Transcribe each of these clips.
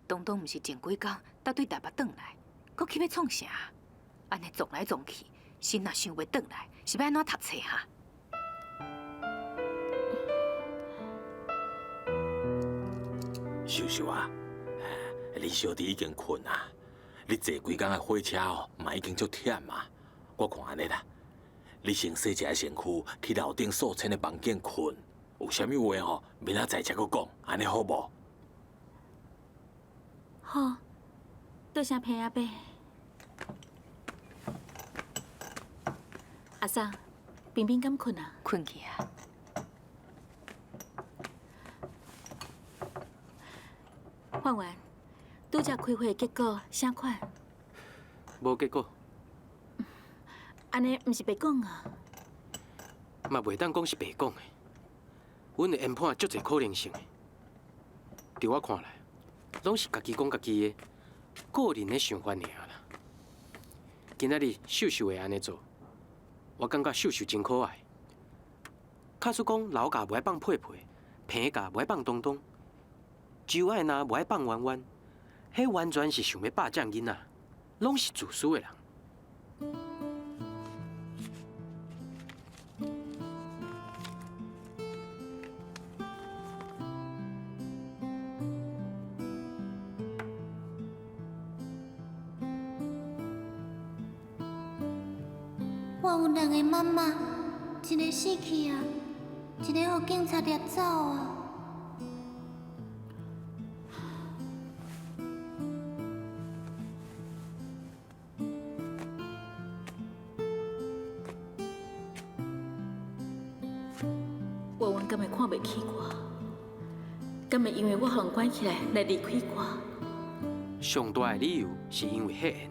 東東毋是前幾工才對台北轉來，閣去欲創啥？按呢撞來撞去，心若想袂轉來，是欲按怎讀冊哈？秀秀啊，你小弟已經睏啊，你坐規工的火車哦，嘛已經足忝啊。我看按呢啦，你先洗一下身軀，去樓頂素千的房間睏。有啥物話吼，明仔載才閣講，按呢好無？好，多謝彭阿伯。阿嫂，冰冰敢睏啊？睏去啊！范員，拄才開會的結果啥款？無結果。按呢毋是白講啊？嘛袂當講是白講的。阮的研判足濟可能性的，佇我看來，攏是家己講家己的，個人的想法爾啦。今仔日秀秀會按呢做，我感覺秀秀真可愛。假使講劉家無愛放佩佩，彭家無愛放東東，周愛娜無愛放彎彎，彼完全是想欲霸佔囡仔，攏是自私的人。我有兩個媽媽，一个死去啊，一个予警察掠走啊。婉婉敢會看袂起我？敢會因為我予人關起來來離開我？上大的理由是因為血緣。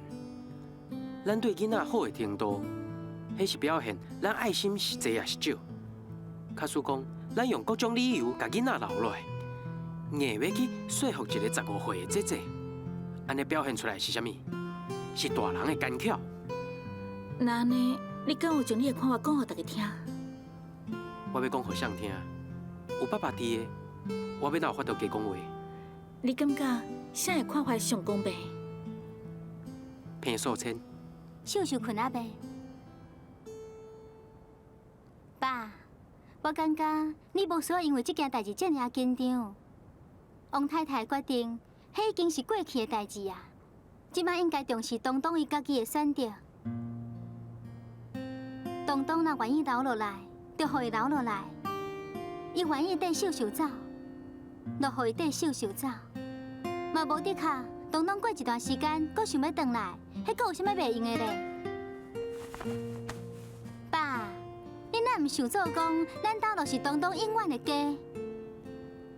咱對囡仔好的程度，彼是表現咱愛心是濟抑是少。假使講，咱用各種理由共囡仔留落來，硬欲去說服一個15歲的姐姐，按呢表現出來是啥物？是大人的奸巧。那按呢，你敢有將你的看法講予大家聽？我欲講予誰聽？有爸爸佇的，我欲哪有法度加講話？你感覺啥的看法上公平？彭素千。秀秀睏啊未？爸，我感覺你無需要因為這件代誌遮爾仔緊張。王太太決定，彼已經是過去的代誌啊。這擺應該重視東東伊家己的選擇。東東若願意留落來，就予伊留落來；伊願意綴秀秀走，就予伊綴秀秀走。嘛無的確，東東過一段時間，閣想欲轉來，彼閣有啥物袂用的咧？爸，你若毋想做講，咱兜就是東東永遠的家。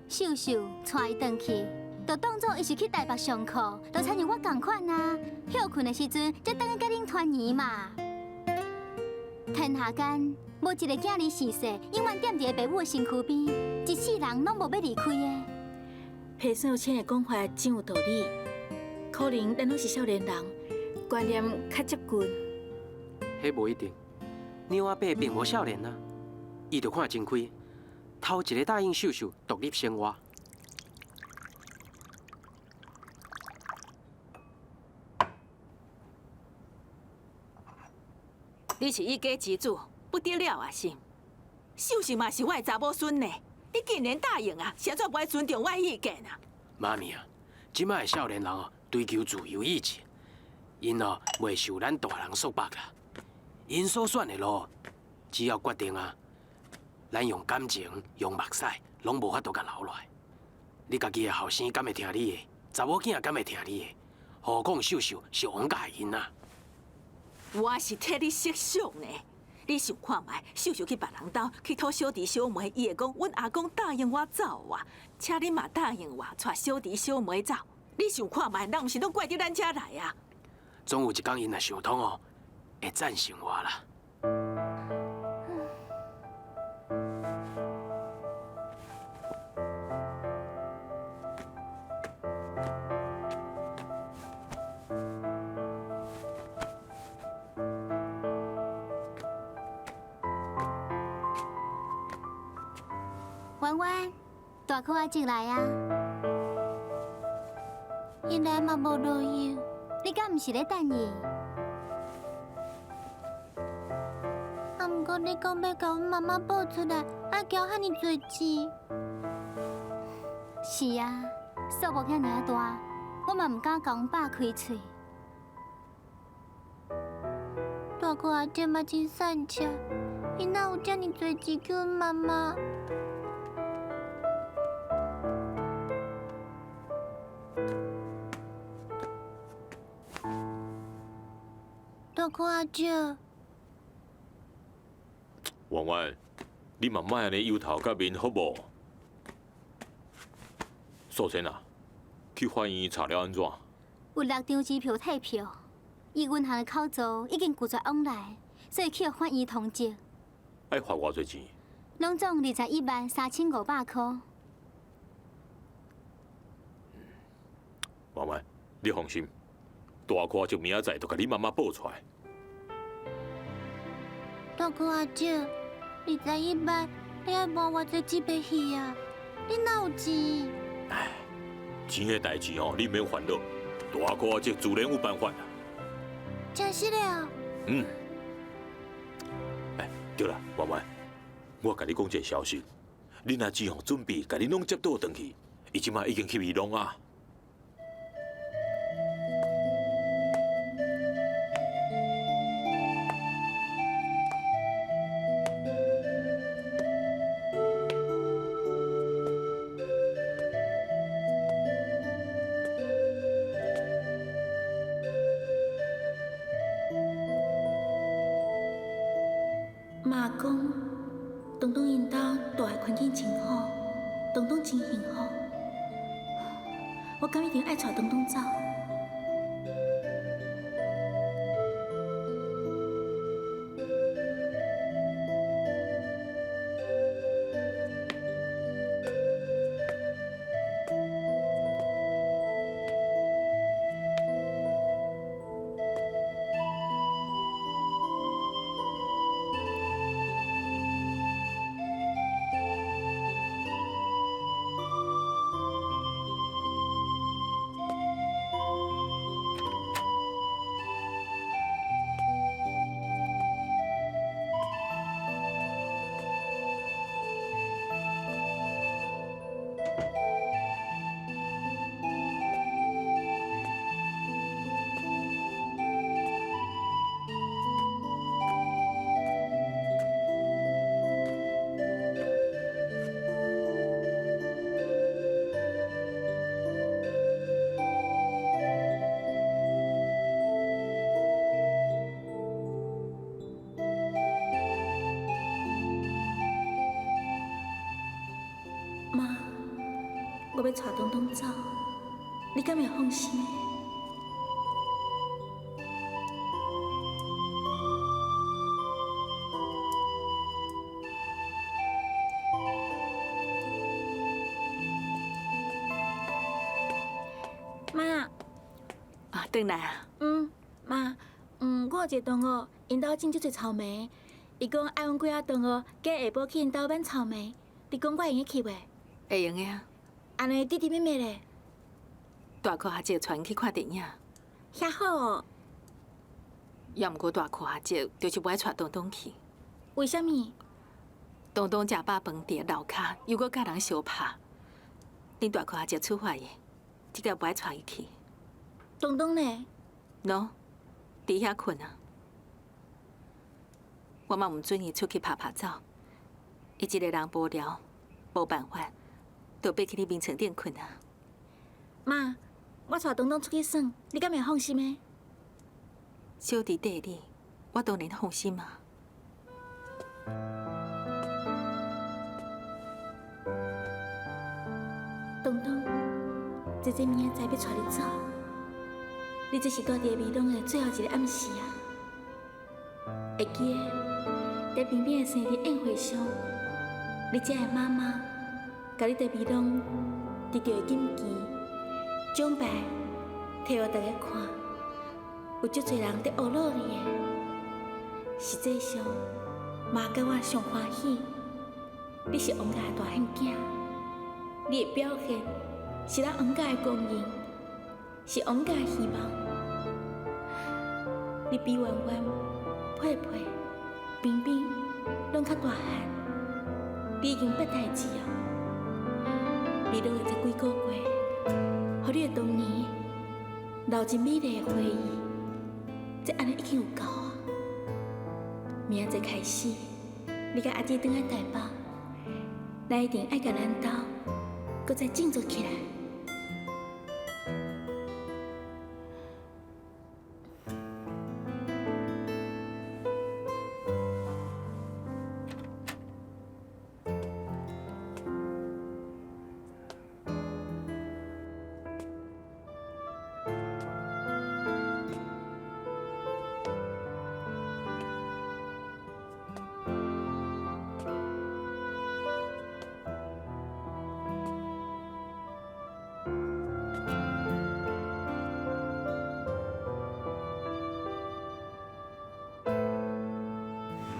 秀秀帶伊轉去，就當做伊是去台北上課，就親像我仝款啊。歇睏的時陣，才轉去佮恁團圓嘛。天下間無一个囝兒逝世，永遠踮佇個爸母的身軀邊，一世人攏無欲離開的。彭素千的講法真有道理，可能咱攏是少年人，觀念較接近。彼無一定，娘阿伯並無少年啊，伊就看真開，頭一个答應秀秀獨立生活。你是一家之主，不得了啊！是，秀秀嘛是我的查某孫呢，你竟然答應啊，是按怎無愛尊重我的意見啊？媽咪啊，這擺的少年人哦，追求自由意志，𪜶哦袂受咱大人束縛啦。𪜶所選的路，只要決定啊，咱用感情、用目屎，攏無法度共留落來。你家己的後生敢會聽你的？查某囝敢會聽你的？何況秀秀是王家的囡仔。我是替你設想呢，你想看覓？秀秀去別人兜去討小弟小妹，伊會講阮阿公答應我走啊，請恁嘛答應我，帶小弟小妹走。你想看覓？人毋是攏怪佇咱遮來啊？總有一工，𪜶若想通哦，會贊成我啦。婉婉，大可仔進來啊！伊來嘛無路用。你敢毋是咧等伊？啊，毋過你講欲共阮媽媽報出來，愛交遐爾濟錢。是啊，數目遐爾仔大，我嘛毋敢共阮爸開喙。大哥阿姐嘛真散赤，伊哪有遮爾濟錢救阮媽媽？大哥阿姐，婉婉，你嘛莫按呢憂頭佮面好無？素貞啊，去法院查了按怎？有六張支票退票，伊銀行的口座已經拒絕往來，所以去予法院通知。愛罰偌濟錢？攏總213,500箍。婉婉，你放心，大哥就明仔載就共你媽媽報出來。大哥阿姐，21萬，你愛換偌濟紙白戲啊？你哪有錢？唉，錢的代誌哦，你免煩惱，大哥阿姐自然有辦法啦。真實的哦。嗯。哎，對啦，婉婉，我共你講一个消息，恁阿姊吼準備共你攏接倒轉去，伊這擺已經去美濃啊。媽講，東東𪜶兜住的環境真好，東東真幸福。我敢一定愛帶東東走？媽，我欲帶東東走，你敢會放心？媽，啊，轉來啊！嗯，媽，嗯，我有一个同學，𪜶兜種足濟草莓，伊講愛阮幾仔同學今下晡去𪜶兜挽草莓，你講我會用得去袂？會用的啊。按呢弟弟妹妹咧？大哥阿姐帶𪜶去看電影。遐好哦。猶毋過大哥阿姐就是無愛帶東東去。為啥物？東東食飽飯佇樓跤，又閣佮人相拍，恁大哥阿姐處罰伊，這个無愛帶伊去。東東咧？喏，佇遐睏啊。我嘛毋准伊出去拍拍走，伊一个人無聊，無辦法，就爬去你眠床頂睏啊。媽，我帶東東出去耍，你敢會放心的？小弟綴你，我當然放心啊。東東，姐姐明仔載欲帶你走，你這是蹛佇美濃的最後一个暗時啊！會記得佇邊邊的生日宴會上，你遮的媽媽共你佇美濃得著的錦旗獎牌，提予大家看，有足濟人佇呵咾你的。實際上，媽佮我上歡喜，你是王家的大漢囝，你的表現是咱王家的光榮，是王家的希望。你比圆圆、佩佩、冰冰攏較大漢，你已經辦代誌啊！你攏會這幾個月，予你的童年留一美麗的回憶，這按呢已經有夠啊！明仔載開始，你佮阿姊轉來台北，咱一定愛共咱兜閣再振作起來。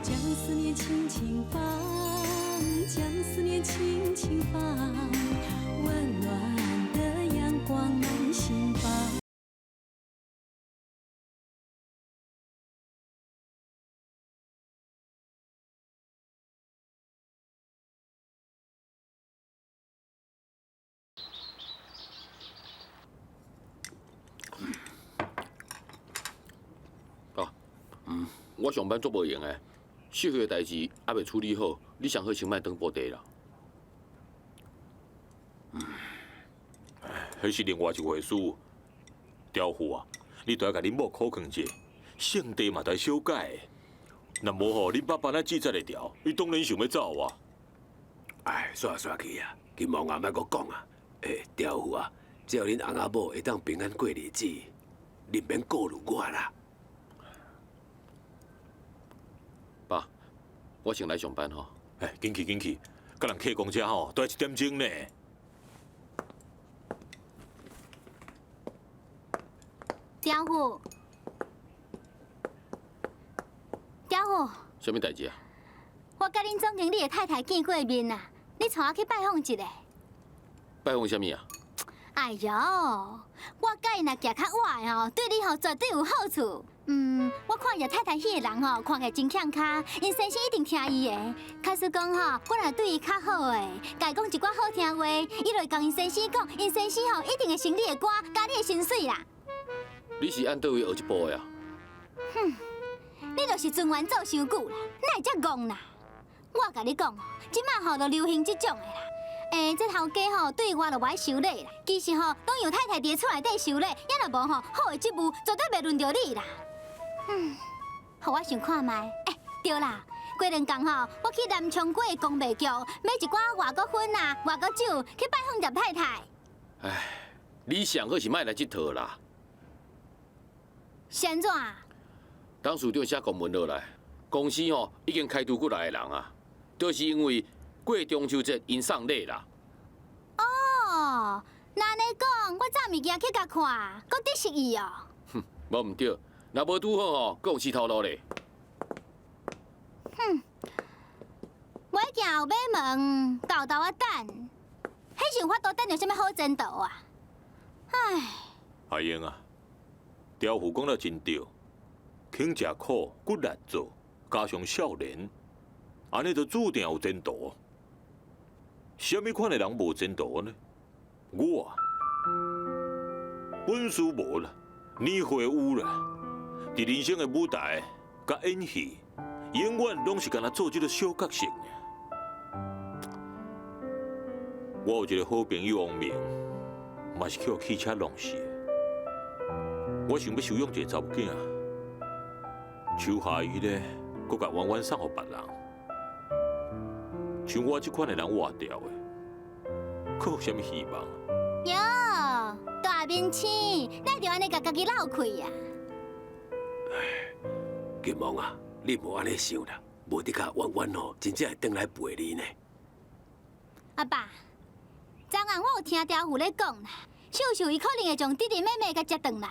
將思念輕輕放，將思念輕輕放，溫暖的陽光滿心房。啊，我上班足無閒的，社會的代誌猶未處理好，你上好先莫轉部地啦。彼是另外一回事。刁婦啊，你著愛共恁某苦勸者，性地嘛著愛小改。若無吼，恁爸爸那記載會牢，伊當然想欲走啊。哎，煞煞去啊！金毛啊，莫閣講啊！欸，刁婦啊，只要恁翁仔某會當平安過日子，你毋免顧慮我啦。爸，我先來上班吼。哎，緊去緊去，佮人客公車吼，都愛一點鐘呢。刁婦，刁婦，啥物代誌啊？我佮恁總經理的太太見過面啊，你帶我去拜訪一下。拜訪啥物啊？哎喲，我佮伊若行較晚的吼，對你吼絕對有好處。我看葉太太彼个人吼，看起來真欠跤，𪜶先生一定聽伊的。假使講吼，我若對伊較好的，共伊講一寡好聽話，伊就會共𪜶先生講，𪜶先生吼一定會升你的官，加你的薪水啦。你是按佗位學這步的啊？哼，你就是尊員做傷久啦，哪會遮戇啦？我共你講，這馬吼就流行這種的啦。欸，這頭家吼對外就無愛收禮啦，其實吼攏由太太佇厝內底收禮，也若無吼好的職務絕對袂輪著你啦。予我想看覓，欸，對啦，過兩工吼，我去南昌街的公賣局買一寡外國粉啊、外國酒去拜訪葉太太。唉，你上好是莫來這套啦。是按怎？董事長寫公文落來，公司吼已經開除幾來個人啊，就是因為過中秋節𪜶送禮啦。哦，那按呢講，我早物件去共看，閣得失意哦。哼，無毋對，若無拄好吼，閣有死頭路咧。哼，袂行後尾門，豆豆仔等，彼是有法度等著啥物好前途啊？唉。阿英啊，刁婦講得真對，肯食苦，骨力做，加上少年，按呢就注定有前途。啥物款的人無前途呢？我啊，本事無啦，年歲有啦，佇人生的舞台，佮演戲，永遠攏是干焦做這個小角色爾。我有一個好朋友王明，嘛是去予汽車弄死的。我想欲收養一個查某囝，手下伊咧，閣共婉婉送予別人。像我這款的人活掉的，閣有啥物希望？喲，大面青，哪會按呢共家己落氣啊？唉，金毛啊，你莫按呢想啦，無的確婉婉吼，真正會轉來陪你呢。阿爸，昨暗我有聽刁婦咧講啦，秀秀伊可能會將弟弟妹妹共接轉來。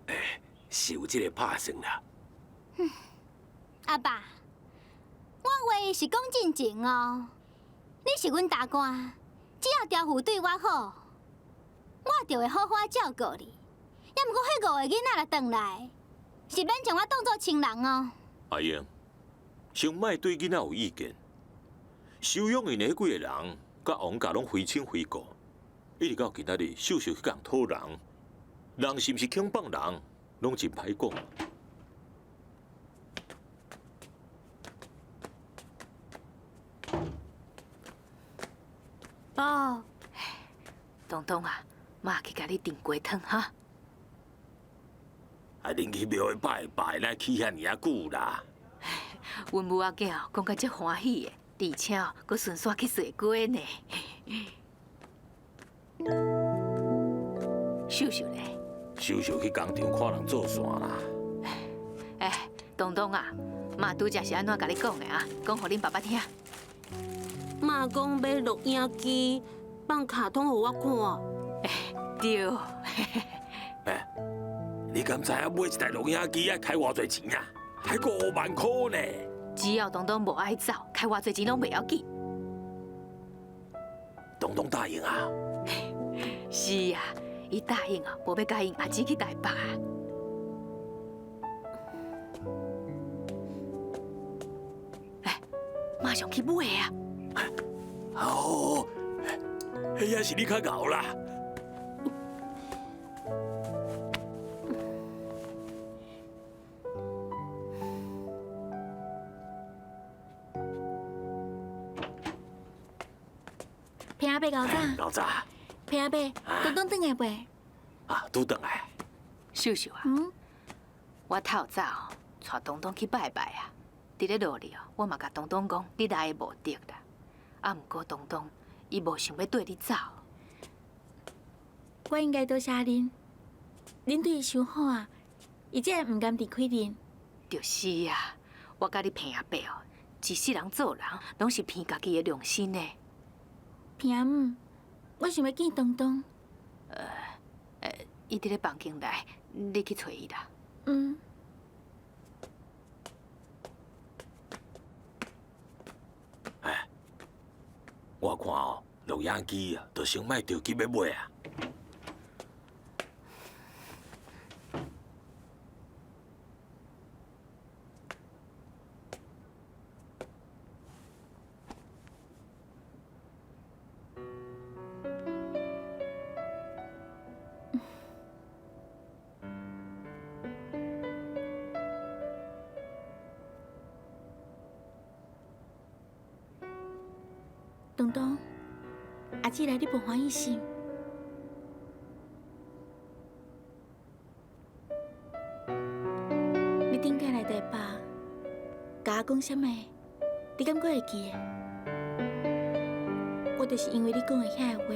欸，是有這个拍算啦。阿爸，我話是講真情哦，你是阮大官，只要刁婦對我好，我就會好好仔照顧你。猶毋過，彼五个囡仔若轉來，是免將我當做親人哦。阿英，先莫對囡仔有意見。收養𪜶的彼幾個人，佮王家攏非親非故，一直到今仔日，秀秀去共討人，人是毋是肯放人，攏真歹講。爸，東東啊，媽去共你訂雞湯哈。啊，恁去廟會拜拜，哪去遐爾仔久啦？阮母仔囝講甲足歡喜的，而且閣順紲去踅街呢。秀秀咧？秀秀去工廠看人做線啦。欸，東東啊，媽拄才是按怎共你講的啊？講予恁爸爸聽。媽講欲錄影機放卡通予我看。對。欸，你敢知影買一台錄影機愛開偌濟錢啊？還5萬箍呢！只要東東無愛走，開偌濟錢攏袂要緊。東東答應啊？是啊，伊答應啊，無欲共𪜶阿姊去台北啊。欸，馬上去買啊！哦，彼也是你較𠢕啦。平阿伯老早。老早。平阿伯，東東轉來未？啊，拄轉來。秀秀啊，我透早帶東東去拜拜啊。佇咧路裡哦，我嘛共東東講你來的目的啦。啊，毋過東東伊無想欲綴你走。我應該多謝恁，恁對伊傷好啊，伊才會毋甘離開恁。就是啊，我佮你平阿伯哦，一世人做人，攏是憑家己的良心的。平阿姆，我想欲見東東。伊佇咧房間內，你去揣伊啦。嗯。欸，我看哦，錄影機啊，就先莫著急欲買啊。東東，阿姊來，你無歡喜是？你頂擺來台北，共我講啥物？你敢閣會記得？我就是因為你講的遐个話，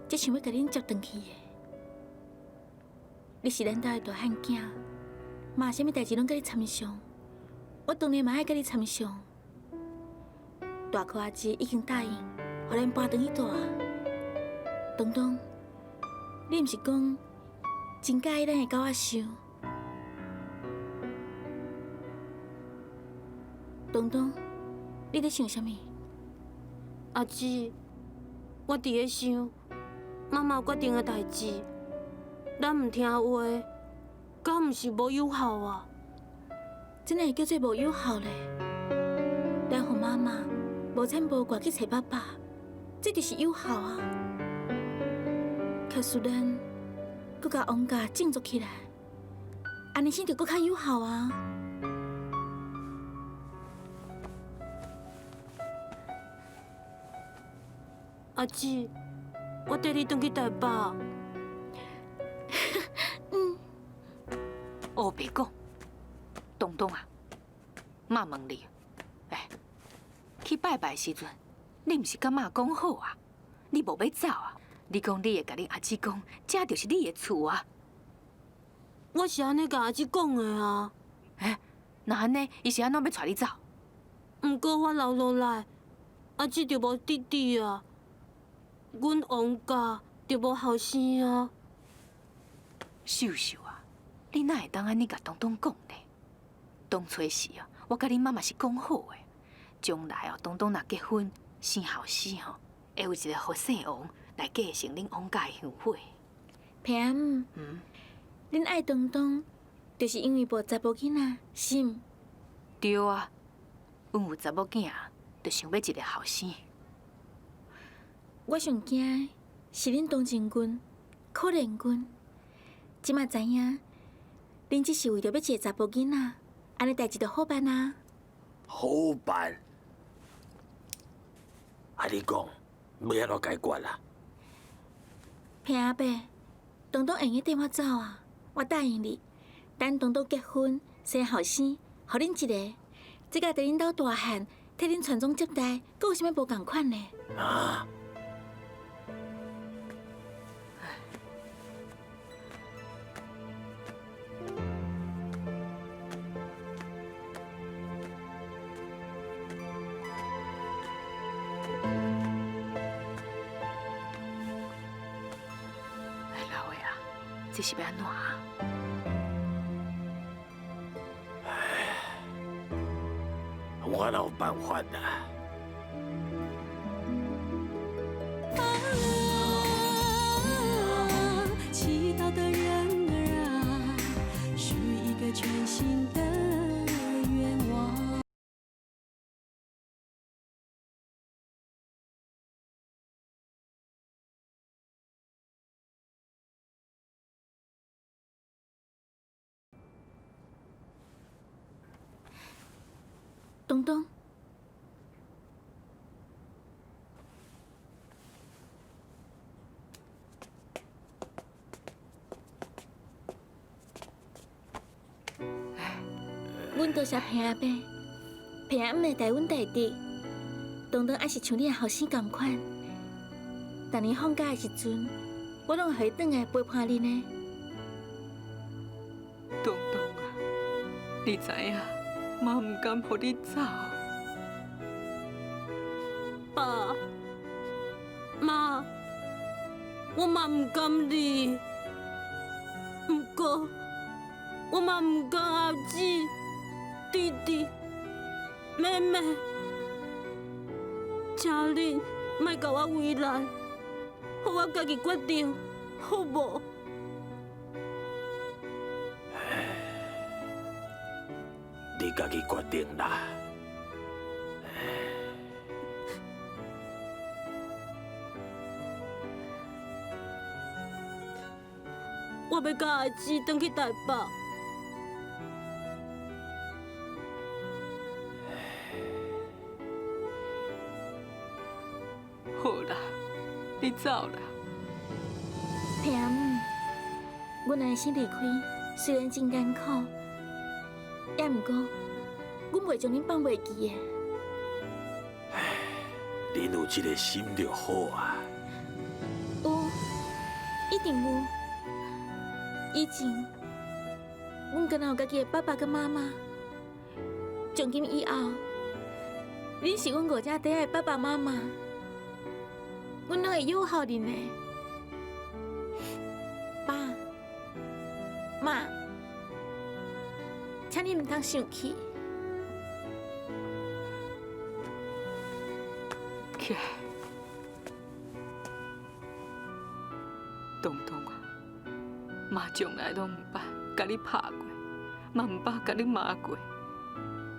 才想欲共恁接轉去的。你是咱兜的大漢囝，媽啥物代誌攏共你參詳，我當然嘛愛共你參詳。大柯阿姊已經答應，予咱搬轉去住啊。東東，你毋是講真佮意咱的狗仔秀？東東，你咧想啥物？阿姊，我佇咧想，媽媽決定的代誌，咱毋聽話，敢毋是無友好啊？這哪會叫做無友好咧？咱予媽媽無牽無掛去揣爸爸，這就是友好啊！假使咱閣共王家振作起來，按呢先就閣較友好啊！阿姊，我綴你轉去台北。嗯。烏白講，東東啊，媽問你，欸，去拜拜時陣，你毋是佮媽講好啊？你無欲走啊？你講你會共恁阿姊講，這就是你的厝啊！我是按呢共阿姊講的啊。欸，若按呢，伊是按怎欲帶你走？毋過我留落來，阿姊就無弟弟啊，阮王家就無後生啊。秀秀啊，你哪會當按呢共東東講呢？當初時啊，我佮恁媽嘛是講好的，將來哦，東東若結婚生後生吼，會有一個好姓王，來繼承恁王家的香火。平阿姆，恁愛東東，就是因為無查埔囡仔，是毋？對啊，阮有查某囝，就想欲一个後生。我上驚的是恁同情阮，可憐阮。這馬知影，恁只是為著欲一个查埔囡仔，按呢代誌就好辦啊。好辦？啊，你講欲按怎解決啊？平阿伯，東東會用得綴我走啊！我答應你，等東東結婚生後生，予恁一个，這佮佇恁兜大漢，替恁傳宗接代，閣有啥物無仝款呢？啊！老的啊，這是欲按怎啊？我哪有辦法啊？啊，祈禱的人兒啊，許一個全新的願望。東東，阮多謝平阿伯，平阿姆會代阮代志。東東還是像你的後生仝款。逐年放假的時陣，我攏會予伊轉來陪伴恁的。東東啊，你知影，媽毋甘予你走。爸媽，我嘛毋甘你，毋過我嘛毋甘阿姊、弟弟、妹妹，請恁莫共我為難，予我家己決定，好無？你家己決定啦。我欲佮阿姊轉去台北。好啦，你走啦。平阿姆，阮按呢先離開，雖然真艱苦，也毋過，阮袂將恁放袂記的。恁有這个心就好啊。有，一定有。以前，阮敢若有家己的爸爸佮媽媽。從今以後，恁是阮五只弟仔的爸爸媽媽，阮攏會友好恁的。爸媽，請恁毋通生氣。起來，東東啊，媽從來攏毋捌共你拍過，嘛毋捌共你罵過。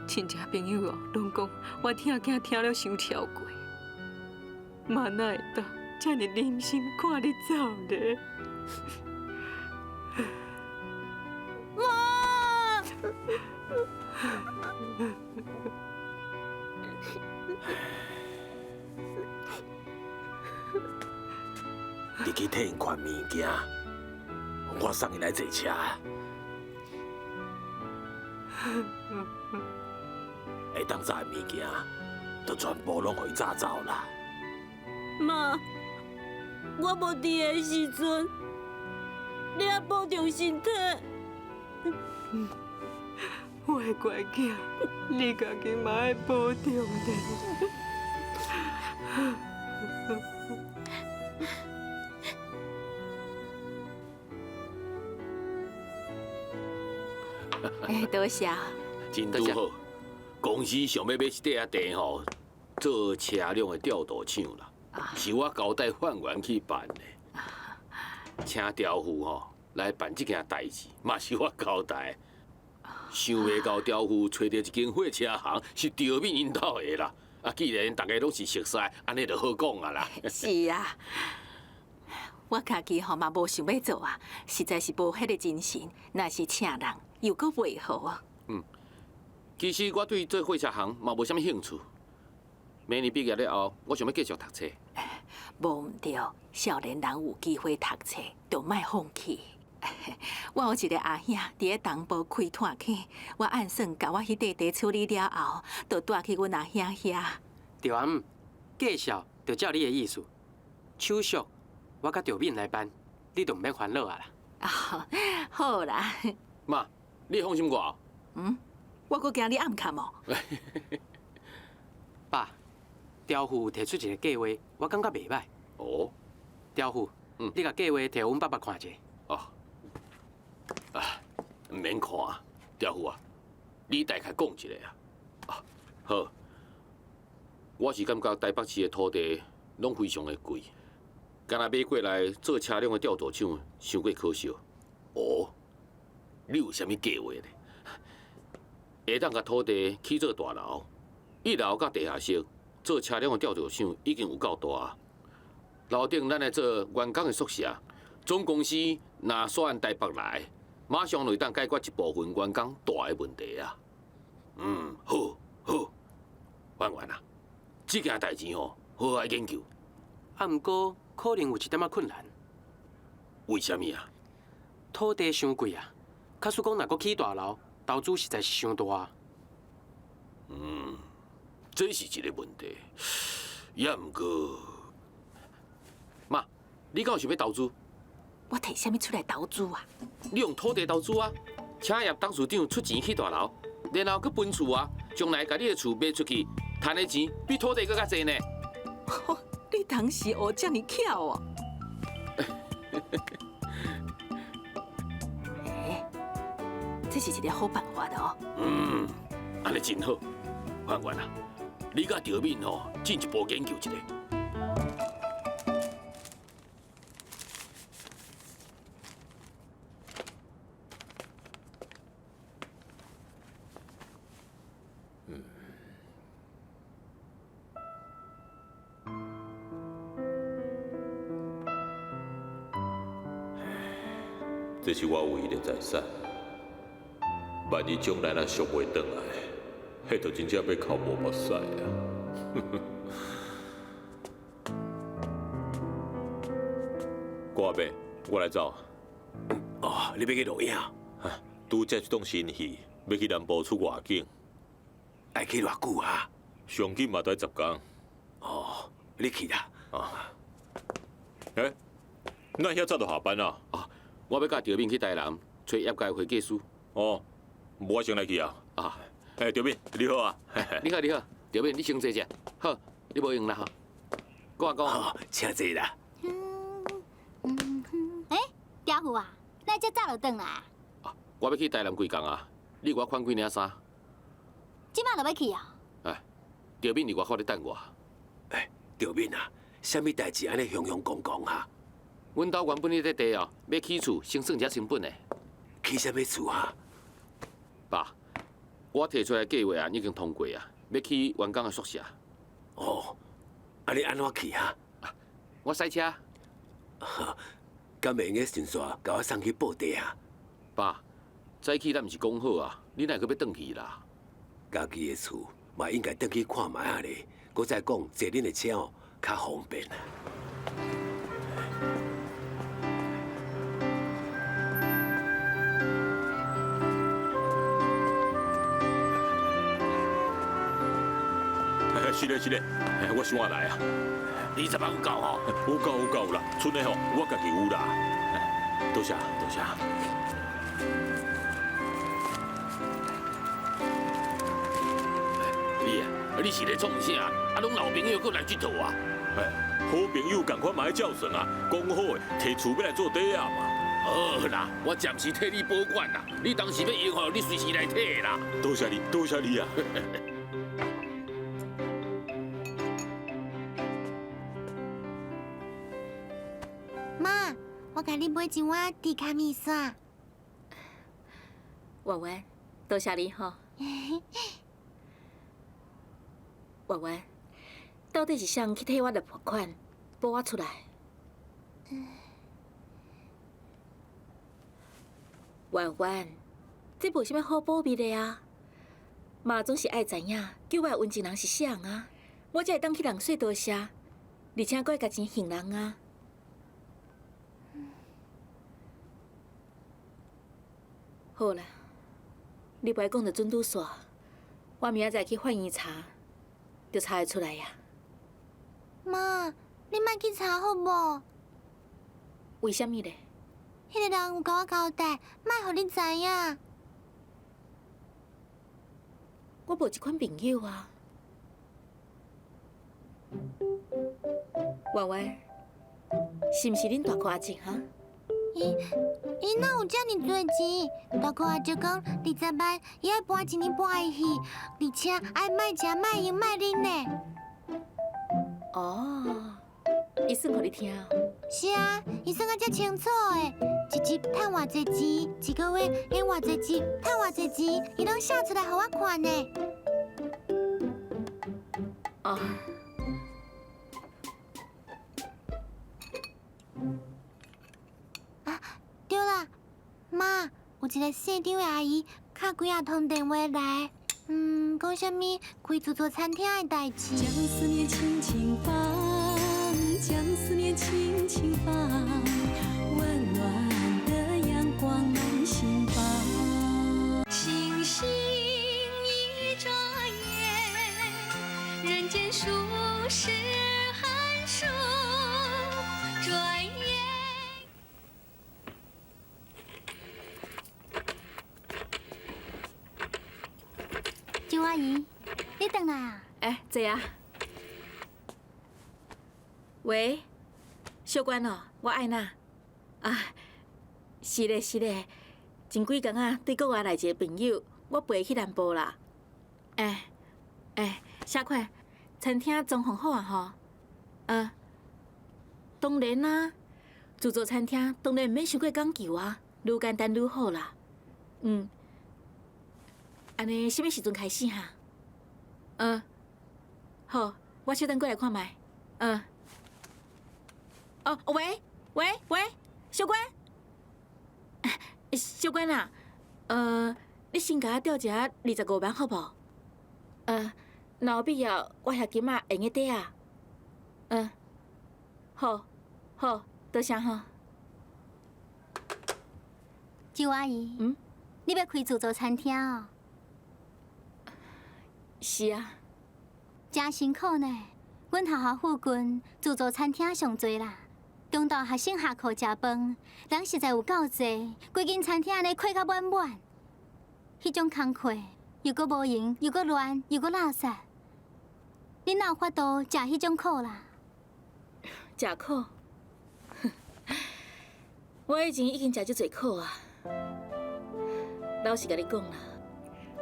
親戚朋友哦，攏講我疼囝疼了傷超過。媽哪會當遮爾忍心看你走咧？媽！你去替𪜶還物件，我送𪜶來坐車。會當炸的物件，就全部攏予伊炸走啦。媽，我無佇的時陣，你愛保重身體。我的乖囝，你家己嘛愛保重咧。哎，多謝。真拄好，公司想欲買一塊仔地吼，做車輛的調度廠啦。是我交代范员去办的。请调副吼来办这件代志，嘛是我交代。想袂到调副揣著一间货车行是赵敏𪜶兜的啦。啊，既然大家拢是熟似，按呢就好讲啊啦。是啊，我家己吼嘛无想欲做啊，实在是无彼个精神。若是请人，又阁袂好啊。嗯，其实我对做货车行嘛无啥物兴趣。明年毕业了后，我想欲继续读册。无毋对，少年人有机会读册，就莫放弃。我有一个阿兄伫咧东部开炭坑，我按算共我彼块地处理了后，就蹛去阮阿兄遐。对啊，姆，介绍就照你的意思，手续我佮赵敏来办，你就毋免烦恼啊啦。啊，好啦。妈，你放心我。嗯，我阁惊你暗崁哦。爸，调副有提出一个计划，我感觉袂䆀。哦，调副，你共计划提予阮爸爸看一下。哦。啊，毋免看，调副啊，你大概讲一下啊。啊，好。我是感觉台北市的土地拢非常的贵，干焦买过来做车辆的调度厂，伤过可惜。哦，你有啥物计划呢？会当共土地起做大楼，一楼佮地下室做车辆的调度厂已经有够大。楼顶咱来做员工的宿舍，总公司若煞按台北来，马上就会当解决一部分员工蹛的问题啊。嗯，好，好，范员啊，这件代志吼，好好研究。啊，毋过可能有一点仔困难。为啥物啊？土地伤贵啊！假使讲若阁起大楼，投资实在是伤大啊。嗯，这是一个问题。也毋过，妈，你敢有想欲投资？我提啥物出来投资啊？你用土地投资啊，请叶董事长出钱起大楼，然后阁分厝啊，将来共你的厝卖出去，趁的钱比土地阁较济呢。你当时学遮尔巧哦？欸，这是一个好办法哦。嗯，按呢真好。范员啊，你佮赵敏吼进一步研究一下。这是我唯一的财产，万一将来若赎袂转来，彼就真正欲哭无目屎啊！郭阿伯，我来走。哦，你欲去录影？拄才这档新戏，欲去南部出外景。爱去偌久啊？上紧嘛得10工。哦，你去啦。啊。欸，哪遐早就下班啊？啊，我欲佮赵敏去台南揣业界会计师。哦，无我先来去啊。啊，欸，赵敏，你好啊。你好，你好，赵敏，你先坐者。好，你无闲啦吼。我讲，请坐啦。欸，调副啊，哪遮早就转来啊？我欲去台南几工啊，你予我款几领衫。这马就欲去啊？哎，赵敏伫外口咧等我。欸，赵敏啊，啥物代志按呢雄雄讲讲啊？阮兜原本彼块地哦，欲起厝，先算一下成本的。起啥物厝啊？爸，我提出来计划啊，已经通过啊，欲起员工的宿舍。哦，啊你按怎去啊？我驶车。敢袂用得顺紲共我送去报地啊？爸，早起咱毋是讲好啊，你哪会阁欲转去啦？家己的厝嘛应该转去看觅仔咧。阁再讲，坐恁的车哦，较方便啊。是咧是咧，我想我来啊。你这摆有够吼？有够有够啦，賰的吼，我家己有啦。多谢多谢。你啊，你是咧创啥？啊，拢老朋友阁来这套啊？哎，好朋友仝款嘛爱照算啊，讲好的，提厝欲来做底仔嘛。好啦，我暂时替你保管啦，你当时欲用吼，你随时来提啦。多谢你，多谢你啊。共你买一碗猪跤麵線。婉婉，多謝你吼。婉婉，到底是誰去替我來撥款，保我出來？婉婉，這無啥物好保密的啊。媽總是愛知影救我的溫情人是誰啊，我才會當去人說多謝，而且閣會共錢還人啊。好啦，你無愛講就準拄煞，我明仔載去法院查，就查會出來啊。媽，你莫去查好無？為啥物咧？彼個人有共我交代，莫予你知影。我無這款朋友啊。婉婉，是毋是恁大哥阿叔哈？伊哪有遮爾濟錢？大哥阿叔講20萬，伊愛搬一年半的戲，而且愛莫食、莫用、莫啉呢。哦，伊算予你聽哦。是啊，伊算甲遮清楚的，一集趁偌濟錢，一個月演偌濟集，趁偌濟錢，伊攏寫出來予我看呢。哦。啊，對啦，媽，有一個姓張的阿姨敲幾仔通電話來，講啥物開自助餐廳的代誌。將思念輕輕放，將思念輕輕放，溫暖的陽光滿心房。星星一眨眼，人間數十寒暑，轉眼。周阿姨，你轉來啊？欸，坐啊。喂，小關哦，我愛娜。啊，是咧是咧，前幾工啊，對國外來一個朋友，我陪伊去南部啦。欸欸，小款，餐廳裝潢好啊吼？當然啦，自助餐廳當然毋免傷過講究啊，愈簡單愈好啦。按呢，啥物時陣開始哈？好，我小等過來看覓。哦，喂喂喂，小關，小關啊，你先共我調一下25萬好無？若有必要，我遐金仔會用得綴啊。好，好，多謝吼。周阿姨，你欲開自助餐廳哦？是啊。真辛苦呢，阮學校附近自助餐廳上濟啦。中晝學生下課食飯，人實在有夠濟，規間餐廳按呢開甲滿滿。彼種工課又閣無閒，又閣亂，又閣垃圾。你哪有法度食彼種苦啦？食苦？我以前已經食足濟苦啊。老實共你講啦，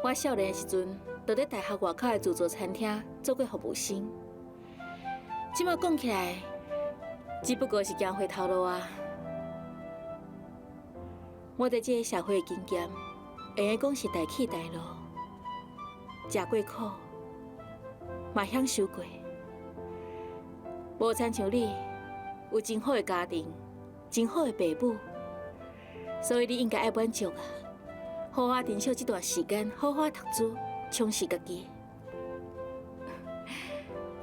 我少年的時陣，就佇大學外口的自助餐廳做過服務生。這馬講起來，只不過是行回頭路啊！我佇這个社會的經驗，會用講是大起大落，食過苦，嘛享受過。無親像你，有真好的家庭，真好的爸母，所以你應該愛滿足啊！好好珍惜這段時間，好好讀書，充實家己。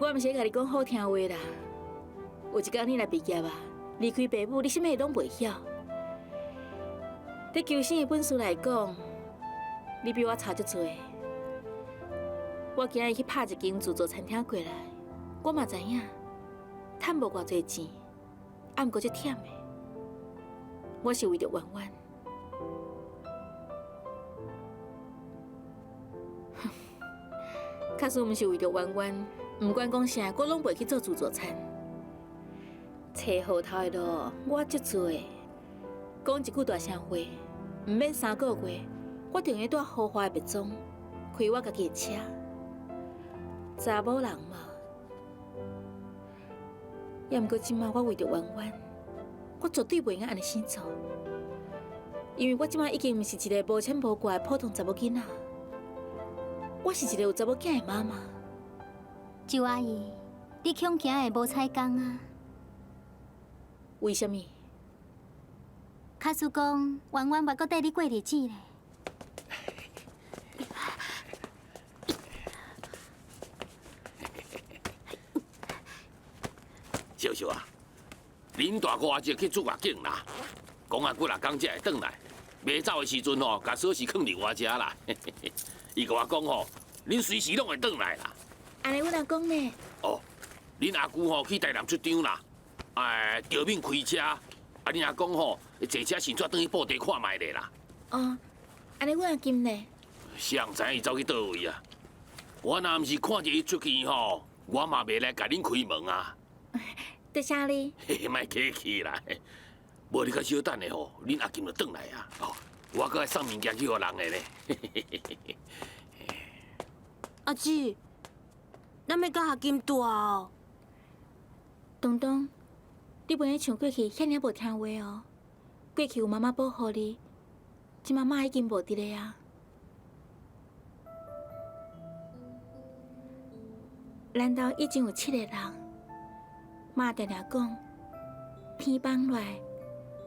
我毋是共你講好聽話啦。有一工你若畢業啊，離開爸母，你啥物攏袂曉。佇求生的本事來講，你比我差足濟。我今日去拍一間自助餐廳過來，我嘛知影，趁無偌濟錢，啊，毋過足忝的。我是為著圓圓。假使毋是為著圓圓，毋管講啥，我攏袂去做自助餐。揣予頭的路，我足濟。講一句大聲話，毋免3個月，我就會帶豪華的別莊，開我家己的車。查某人嘛，猶毋過這馬我為著圓圓，我絕對袂用按呢生做，因為我這擺已經毋是一個無牽無掛的普通查某囡仔，我是一個有查某囝的媽媽。周阿姨，你恐驚會無彩工啊？為啥物？假使講圓圓袂閣綴你過日子咧？秀秀啊，恁大哥阿叔去出外景啦，講啊幾若工才會轉來。袂走的時陣吼，共鎖匙囥佇我遮啦。伊共我講吼，恁隨時攏會轉來啦。按呢，阮阿公呢？哦，恁阿舅吼去台南出張啦，哎，著免開車。啊，恁阿公吼坐車先煞轉去布袋看覓咧啦。哦，按呢，阮阿金呢？誰人知影伊走去佗位啊？我若毋是看著伊出去吼，我嘛袂來共恁開門啊。多謝你。嘿，莫客氣啦，無你較小等下吼，恁阿金就轉來啊。哦，我閣愛送物件去予人的咧。阿姊，咱欲佮阿金蹛哦。東東，你袂用像過去遐爾無聽話哦。過去有媽媽保護你，這馬媽已經無佇咧啊。咱兜已經有七個人。媽定定講，天崩落來，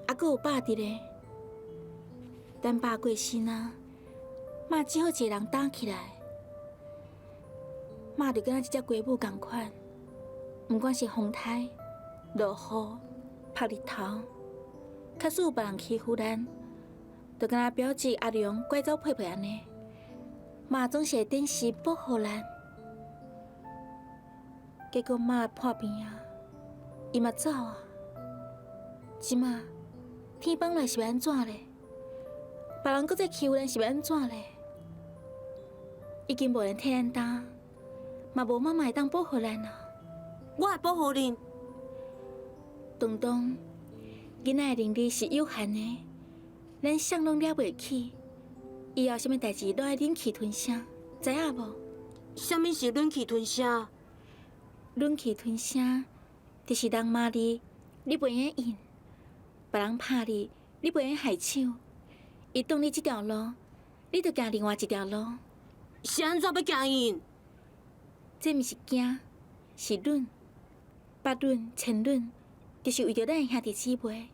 猶閣有爸佇咧。等爸過身啊，媽只好一个人擔起來。媽就敢若一隻雞母仝款，毋管是風颱、落雨、曝日頭，假使有別人欺負咱，就敢若表姊阿良拐走佩佩按呢，媽總是會準時保護咱。結果媽破病啊！伊嘛走啊！這馬天崩落是欲按怎咧？別人閣再欺負咱是欲按怎咧？已經無人替咱擔，嘛無媽媽會當保護咱啊！我會保護恁。東東，囡仔的能力是有限的，咱啥攏了袂起。以後啥物代誌攏愛忍氣吞聲，知影無？啥物是忍氣吞聲？忍氣吞聲。就是人罵你，你袂用應；別人拍你，你袂用害手。伊擋你這條路，你就行另外一條路。是按怎欲驚𪜶？這毋是驚，是忍。百忍千忍，就是為著咱的兄弟姊妹。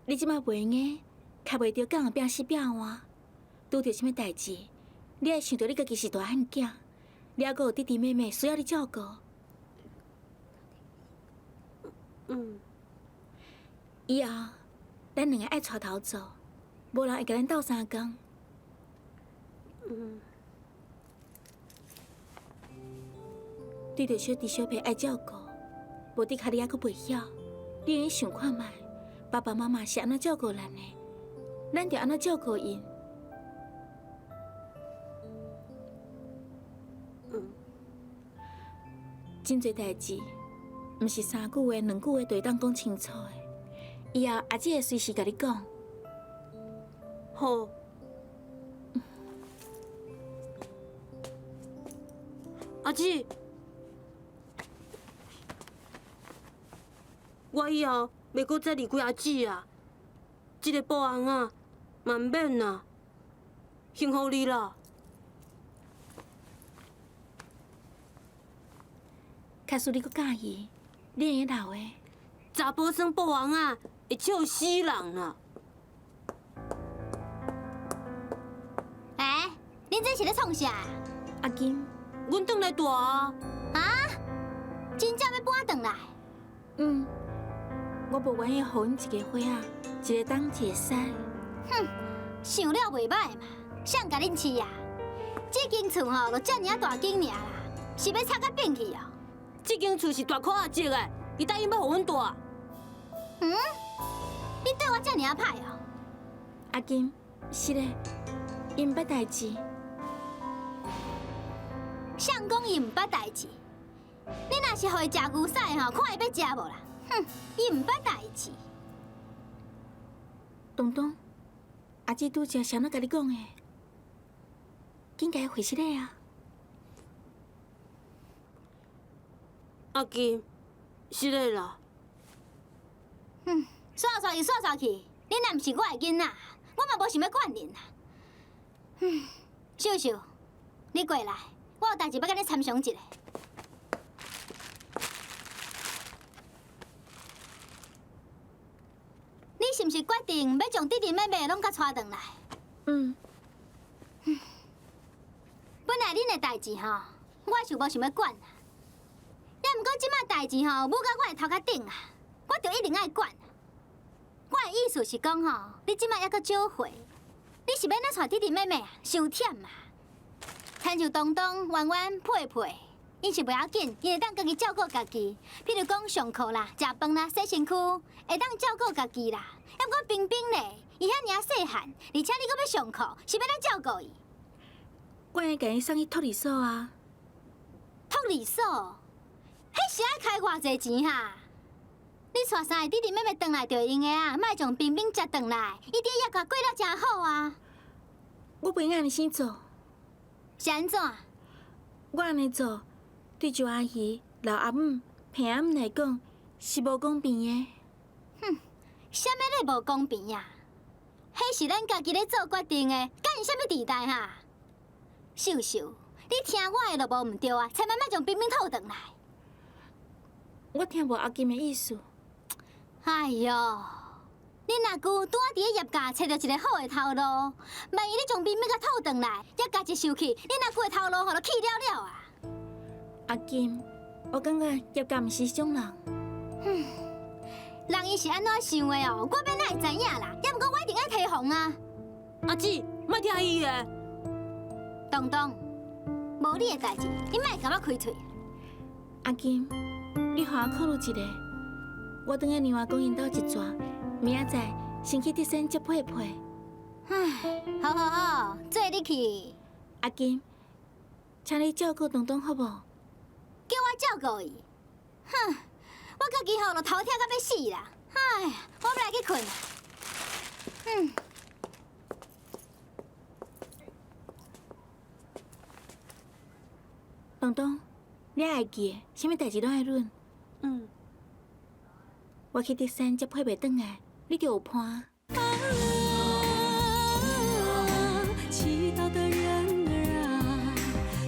你這擺袂用的，卡袂著共人拚死拚活。拄著啥物代誌，你愛想著你家己是大漢囝，你猶閣有弟弟妹妹需要你照顧。嗯，以後咱兩個愛帶頭做，無人會共咱鬥相共。嗯，對著小弟小妹愛照顧，無的確你猶閣袂曉，你會用想看覓，爸爸媽媽是按怎照顧咱的，咱就按怎照顧𪜶。嗯，真濟代誌。毋是三句話、兩句話就會當講清楚的。以後阿姊會隨時共你講。好。阿姊，我以後袂閣再離開阿姊啊！這个布尪仔嘛毋免啦，幸福你啦。假使你閣佮意，你會用留的。查埔耍布尪仔會笑死人啦！欸，恁這是咧創啥？阿金，阮轉來蹛啊！啊？真正欲搬轉來？嗯，我無願意予阮一家伙仔，一個東一個西。哼，想了袂歹嘛，誰共恁飼啊？這間厝吼，就遮爾仔大間爾啦，是欲拆甲變去哦？這間厝是大箍阿叔的，伊答應欲予阮蹛。嗯？你對我遮爾仔歹哦？阿金，是嘞，伊毋捌代誌。誰講伊毋捌代誌？你若是予伊食牛屎吼，看伊欲食無啦？哼，伊毋捌代誌。東東，阿姊拄才是按怎共你講的？緊共伊回失禮啊！阿金，失禮啦。嗯，煞煞去，煞煞去，恁若毋是我的囡仔，我嘛無想欲管恁啊。嗯，秀秀，你過來，我有代誌欲共你參詳一下。你是毋是決定欲將弟弟妹妹攏共帶轉來？嗯。本來恁的代誌吼，我是無想欲管啊。也毋過這擺代誌吼，舞到我的頭殼頂啊，我就一定愛管。我的意思是講吼，你這擺猶閣少歲，你是欲按怎帶弟弟妹妹啊？傷忝啊！親像東東、彎彎、佩佩，𪜶是袂要緊，𪜶會當家己照顧家己。譬如講上課啦、食飯啦、洗身軀，會當照顧家己啦。猶毋過冰冰咧，伊遐爾仔細漢，而且你閣欲上課，是欲按怎照顧伊？我會共伊送去托兒所啊。托兒所？彼是愛開偌濟錢哈？你帶三個弟弟妹妹轉來就會用的啊，莫將冰冰接轉來，伊佇遐過了誠好啊。我袂按呢先做。是按怎？我按呢做，對周阿姨、老阿姆、彭阿姆來講是無公平的。哼，啥物咧無公平啊？彼是咱家己咧做決定的，干伊啥物地帶哈？秀秀，你聽我的就無毋對啊，千萬莫將冰冰討轉來。我聽無阿金的意思。哎喲，恁阿舅拄仔佇咧業界揣著一個好的頭路，萬一你將冰冰共討轉來，業界一受氣，恁阿舅的頭路吼就去了了啊！阿金，我感覺業界毋是這種人。哼，人伊是按怎想的哦？我欲哪會知影啦？猶毋過我一定愛提防啊！阿姊，莫聽伊的。東東，無你的代誌，你莫共我開喙。阿金，你予我考慮一下，我轉去娘阿公𪜶兜一逝，明仔載先去德仙接佩佩。唉，好好好，做你去。阿金，請你照顧東東好無？叫我照顧伊？哼，我家己吼就頭痛甲欲死啦！唉，我欲來去睏。嗯。東東，你會記得，啥物代誌攏愛忍。嗯。我去德山接佩佩轉來，你就有伴。祈禱的人兒啊，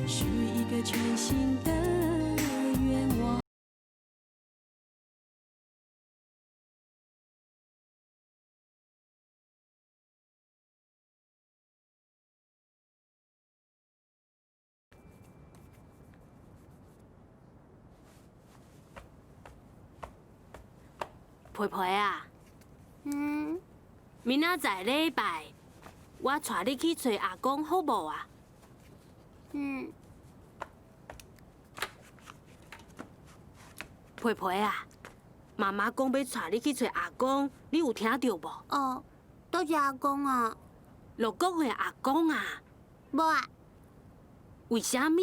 許一個全新的願望。佩佩啊，嗯，明仔載禮拜，我帶你去揣阿公好無啊？嗯。佩佩啊，媽媽講欲帶你去揣阿公，你有聽著無？哦，佗一阿公啊？樂國的阿公啊？無啊。為啥物？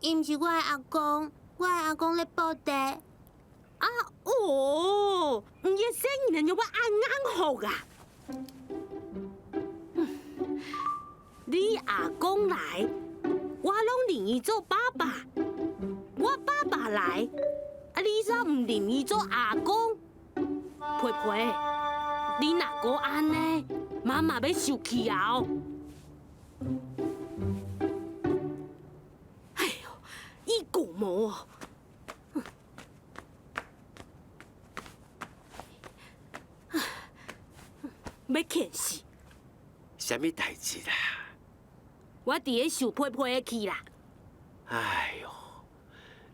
伊毋是我的阿公，我的阿公咧布袋。啊哦，毋伊聲音讓我按眼福啊！你阿公來，我攏認伊做爸爸；我爸爸來，啊你煞毋認伊做阿公？佩佩，你若閣按呢，媽媽欲受氣啊！哎喲，伊古毛哦！欲騙死！啥物代誌啦？我佇咧受佩佩的氣啦。哎喲，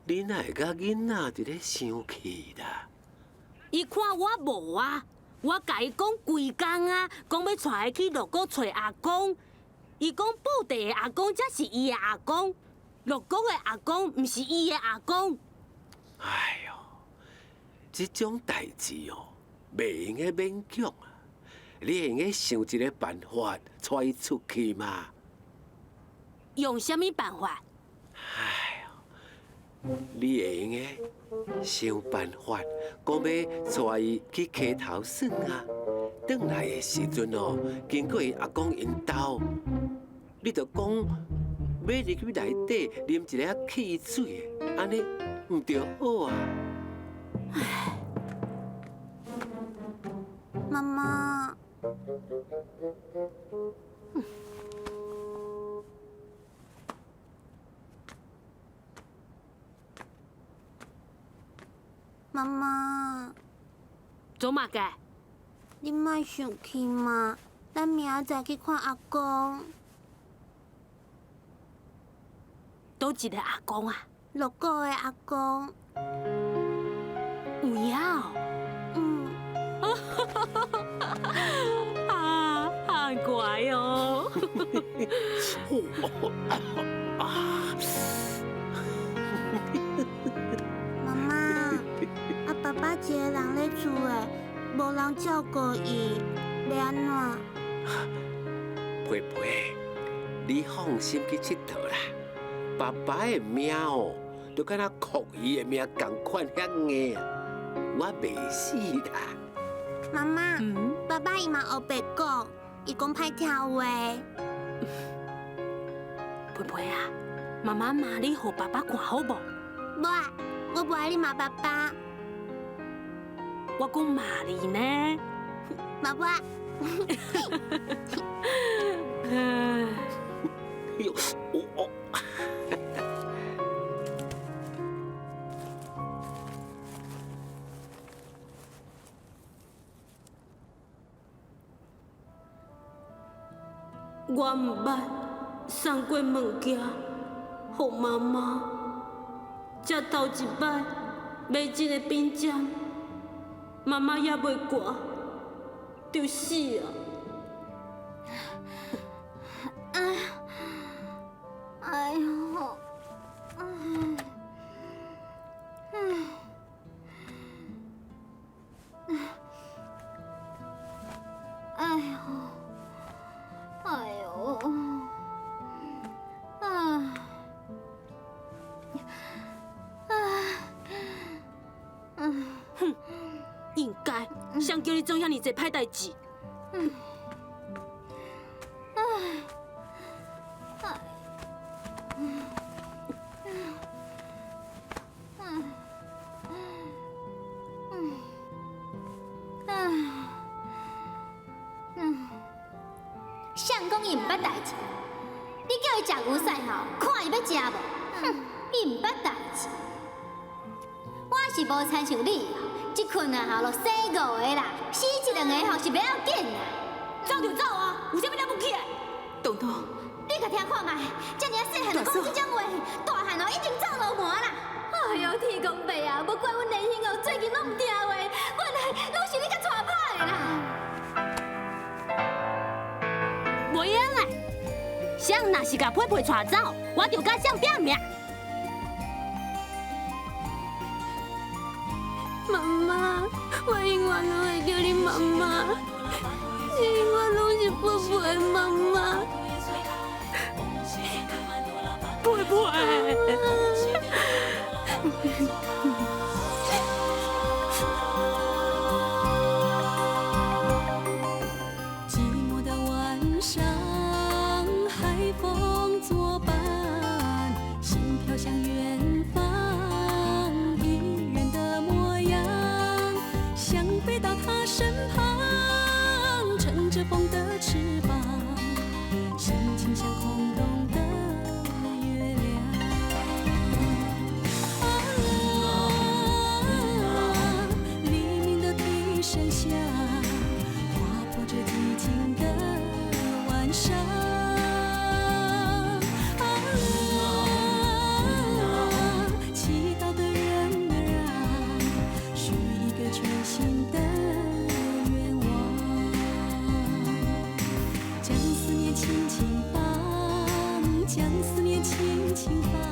你哪會佮囡仔佇咧生氣啦？伊看我無啊，我共伊講規工啊，講欲帶伊去鹿谷揣阿公。伊講布袋的阿公才是伊的阿公，鹿谷的阿公毋是伊的阿公。哎喲，這種代誌哦，袂用得勉強啊！你會用得想一個辦法，帶伊出去嘛？用啥物辦法？哎喲，你會用得想辦法，講欲帶伊去溪頭耍啊！轉來的時陣哦，經過伊阿公𪜶兜，你就講欲入去內底啉一下汽水，按呢毋著好啊？唉，妈妈。妈妈，做嘛个？你莫生气嘛，咱明仔载去看阿公。佗一个阿公啊？六个的阿公。有影哦？嗯。啊，好乖哦。妈妈，啊爸爸一个人咧厝的，无人照顾伊，欲按怎？佩佩，你放心去𨑨迌啦。爸爸的命哦，就敢若蛞蝓的命仝款遐硬，我袂死啦。妈妈，爸爸伊嘛乌白讲，伊讲歹听话。佩佩啊，妈妈骂你，予爸爸看好无？无爱，我无爱你骂爸爸。我讲骂你呢。嘛无爱。哎呦，我。我毋捌送过物件予妈妈，才头一摆买这个冰针，妈妈犹未挂，就死啊！哎呦，哎呦，哎呦，啊，啊，哼，应该，谁叫你做遐尔济歹代志？谁讲伊毋捌代志？你叫伊食牛屎吼，看伊欲食无？哼，伊毋捌代志。我是无亲像你，这困啊吼，就生五个啦，死一两个吼是袂要紧啦。走就走啊，有啥物了不起的？东东，你共听看觅，遮尔细汉就讲这种话，大汉哦一定走路魔啦。哎哟，天公伯啊，无怪阮连兄哦最近拢毋听话，原来拢是你共带歹的啦。袂用的，谁若是共佩佩带走，我就佮谁拼命。妈妈，我永远拢会叫你妈妈，你永远拢是佩佩的妈妈。佩佩。寂寞的晚上，海风作伴，心飘向远方，一人的模样，想飞到他身旁，乘着风的翅膀，心情像空洞的月亮。啊，黎明的笛声响，划破这寂静的晚上。啊，祈祷的人儿啊，许一个全新的愿望，将思念轻轻放，将思念轻轻放。